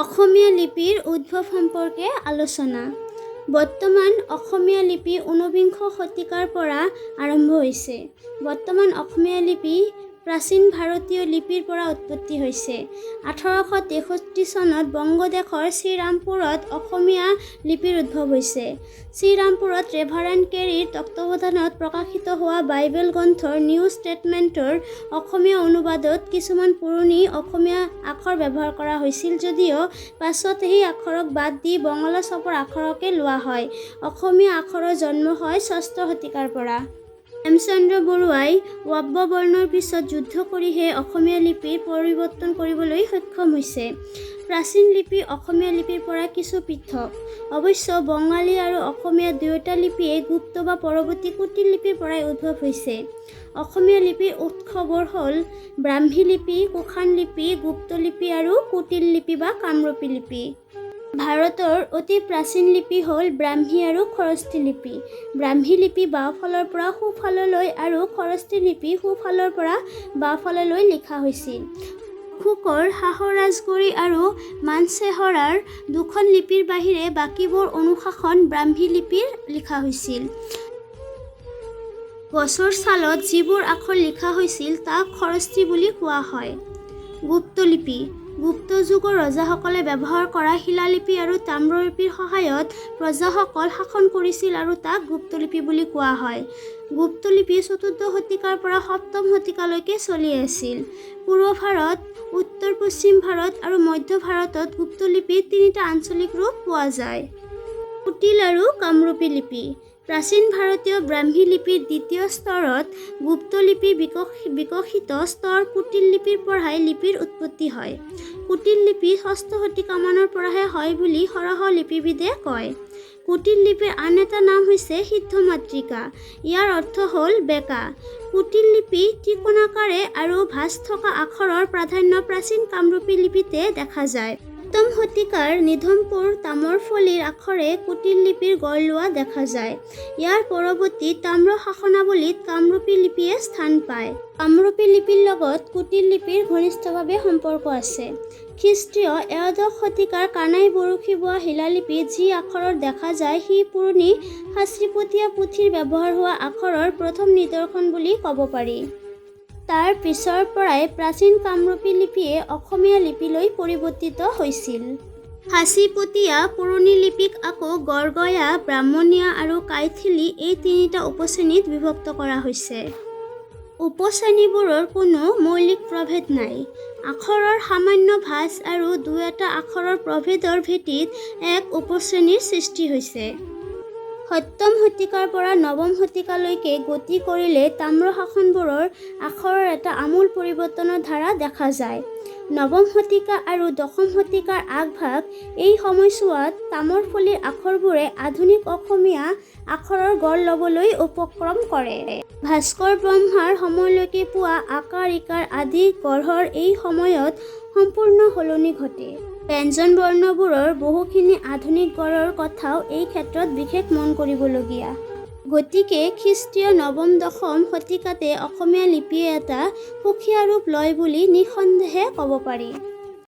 অসমীয়া লিপিৰ উদ্ভৱ সম্পৰ্কে আলোচনা। বৰ্তমান অসমীয়া লিপি ঊনবিংশ শতিকাৰ পৰা আৰম্ভ হৈছে। বৰ্তমান অসমীয়া লিপি প্ৰাচীন ভাৰতীয় লিপিৰ পৰা উৎপত্তি হৈছে। 1863 চনত বংগদেশৰ শ্ৰীৰামপুৰত অসমীয়া লিপিৰ উদ্ভৱ হৈছে। শ্ৰীৰামপুৰত ৰেভাৰেণ্ড কেৰীৰ তত্ত্বাৱধানত প্ৰকাশিত হোৱা বাইবেল গ্ৰন্থৰ নিউ টেষ্টামেণ্টৰ অসমীয়া অনুবাদত কিছুমান পুৰণি অসমীয়া আখৰ ব্যৱহাৰ কৰা হৈছিল যদিও পাছত সেই আখৰক বাদ দি বঙলা ছপৰ আখৰকে লোৱা হয়। অসমীয়া আখৰৰ জন্ম হয় ষষ্ঠ শতিকাৰ পৰা। হেমচন্দ্ৰ বৰুৱাই ৱব্য বৰ্ণৰ পিছত যুদ্ধ কৰিহে অসমীয়া লিপিৰ পৰিৱৰ্তন কৰিবলৈ সক্ষম হৈছে। প্ৰাচীন লিপি অসমীয়া লিপিৰ পৰা কিছু পৃথক। অৱশ্য বঙালী আৰু অসমীয়া দুয়োটা লিপিয়েই গুপ্ত বা পৰৱৰ্তী কুটিল লিপিৰ পৰাই উদ্ভৱ হৈছে। অসমীয়া লিপিৰ উৎসবোৰ হ'ল ব্ৰাহ্মী লিপি, কুশান লিপি, গুপ্ত লিপি আৰু কুটিল লিপি বা কামৰূপী লিপি। ভাৰতৰ অতি প্ৰাচীন লিপি হ'ল ব্ৰাহ্মী আৰু খৰষ্ঠী লিপি। ব্ৰাহ্মী লিপি বাওঁফালৰ পৰা সোঁফাললৈ আৰু খৰষ্ঠী লিপি সোঁফালৰ পৰা বাওঁফাললৈ লিখা হৈছিল। অশোকৰ শাহৰাজগড়ী আৰু মানচেহৰাৰ দুখন লিপিৰ বাহিৰে বাকীবোৰ অনুশাসন ব্ৰাহ্মী লিপিৰ লিখা হৈছিল। গছৰ ছালত যিবোৰ আখৰ লিখা হৈছিল তাক খৰষ্ঠী বুলি কোৱা হয়। গুপ্তলিপি: গুপ্ত যুগৰ ৰজাসকলে ব্যৱহাৰ কৰা শিলালিপি আৰু তাম্ৰলিপিৰ সহায়ত প্ৰজাসকল শাসন কৰিছিল আৰু তাক গুপ্তলিপি বুলি কোৱা হয়। গুপ্তলিপি চতুৰ্দশ শতিকাৰ পৰা সপ্তম শতিকালৈকে চলি আছিল। পূৰ্ব ভাৰত, উত্তৰ-পশ্চিম ভাৰত আৰু মধ্য ভাৰতত গুপ্তলিপিৰ তিনিটা আঞ্চলিক ৰূপ পোৱা যায়। কুটিল আৰু কামৰূপী লিপি: প্ৰাচীন ভাৰতীয় ব্ৰাহ্মী লিপিৰ দ্বিতীয় স্তৰত গুপ্তলিপিৰ বিকশিত স্তৰ কুটিল লিপিৰ পৰাই লিপিৰ উৎপত্তি হয়। কুটিল লিপি ষষ্ঠ শতিকামানৰ পৰাহে হয় বুলি সৰহ লিপিবিদে কয়। কুটিল লিপিৰ আন এটা নাম হৈছে সিদ্ধমাতৃকা। ইয়াৰ অৰ্থ হ'ল বেঁকা। কুটিল লিপি ত্ৰিকোণাকাৰে আৰু ভাঁজ থকা আখৰৰ প্ৰাধান্য প্ৰাচীন কামৰূপী লিপিতে দেখা যায়। সপ্তম শতিকাৰ নিধনপুৰ তামৰ ফলিৰ আখৰে কুটিল লিপিৰ গঢ় লোৱা দেখা যায়। ইয়াৰ পৰৱৰ্তী তাম্ৰ শাসনাৱলীত কামৰূপী লিপিয়ে স্থান পায়। কামৰূপী লিপিৰ লগত কুটিল লিপিৰ ঘনিষ্ঠভাৱে সম্পৰ্ক আছে। খ্ৰীষ্টীয় একাদশ শতিকাৰ কানাই বৰশী বোৱা শিলালিপিত যি আখৰৰ দেখা যায় সি পুৰণি সাঁচিপতীয়া পুথিৰ ব্যৱহাৰ হোৱা আখৰৰ প্ৰথম নিদৰ্শন বুলি ক'ব পাৰি। তাৰ পিছৰ পৰাই প্ৰাচীন কামৰূপী লিপিয়ে অসমীয়া লিপিলৈ পৰিৱৰ্তিত হৈছিল। সাঁচিপতীয়া পুৰণি লিপিক আকৌ গড়গঞা, ব্ৰাহ্মণীয়া আৰু কাইথেলী এই তিনিটা উপশ্ৰেণীত বিভক্ত কৰা হৈছে। উপশ্ৰেণীবোৰৰ কোনো মৌলিক প্ৰভেদ নাই। আখৰৰ সামান্য ভাঁজ আৰু দুই-এটা আখৰৰ প্ৰভেদৰ ভেটিত এক উপশ্ৰেণীৰ সৃষ্টি হৈছে। সপ্তম শতিকাৰ পৰা নৱম শতিকালৈকে গতি কৰিলে তাম্ৰশাসনবোৰৰ আখৰৰ এটা আমূল পৰিৱৰ্তনৰ ধাৰা দেখা যায়। নৱম শতিকা আৰু দশম শতিকাৰ আগভাগ এই সময়ছোৱাত তামৰ ফলিৰ আখৰবোৰে আধুনিক অসমীয়া আখৰৰ গঢ় ল'বলৈ উপক্ৰম কৰে। ভাস্কৰ বৰ্মাৰ সময়লৈকে পোৱা আকাৰ-ইকাৰ আদি গঢ়ৰ এই সময়ত সম্পূৰ্ণ সলনি ঘটে। ব্যঞ্জনবৰ্ণবোৰৰ বহুখিনি আধুনিক গঢ়ৰ কথাও এই ক্ষেত্ৰত বিশেষ মন কৰিবলগীয়া। গতিকে খ্ৰীষ্টীয় নৱম-দশম শতিকাতে অসমীয়া লিপিয়ে এটা সুকীয়া ৰূপ লয় বুলি নিঃসন্দেহে ক'ব পাৰি।